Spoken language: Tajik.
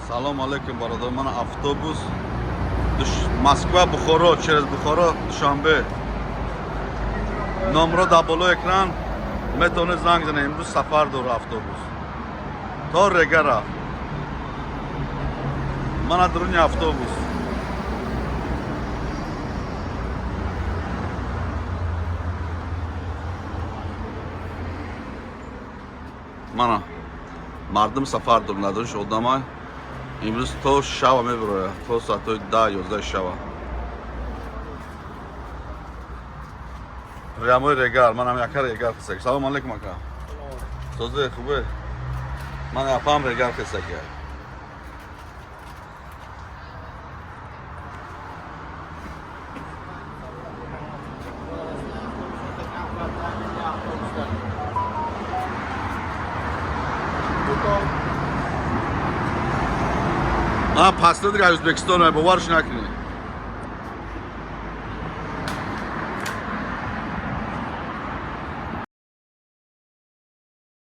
Салом алейкум, бародар. Мана автобус Москва, Бухоро, через Бухоро Душанбе. Номро дар болои экран метавонед занг занед. Имрӯз сафар дора автобус. То Рега рафт. Мана дуруни автобус. Мана мардум сафар дорад, надориш одамай. Имрӯз то шава мебирояд, то соатҳои 10, 11 шава. Прямой Регар, манам яка Регар хисак. Салом алейкум, ака. Созе хубе? Ман апам Регар хисак. Ман паста дигар Ӯзбекистон, боварш накунед.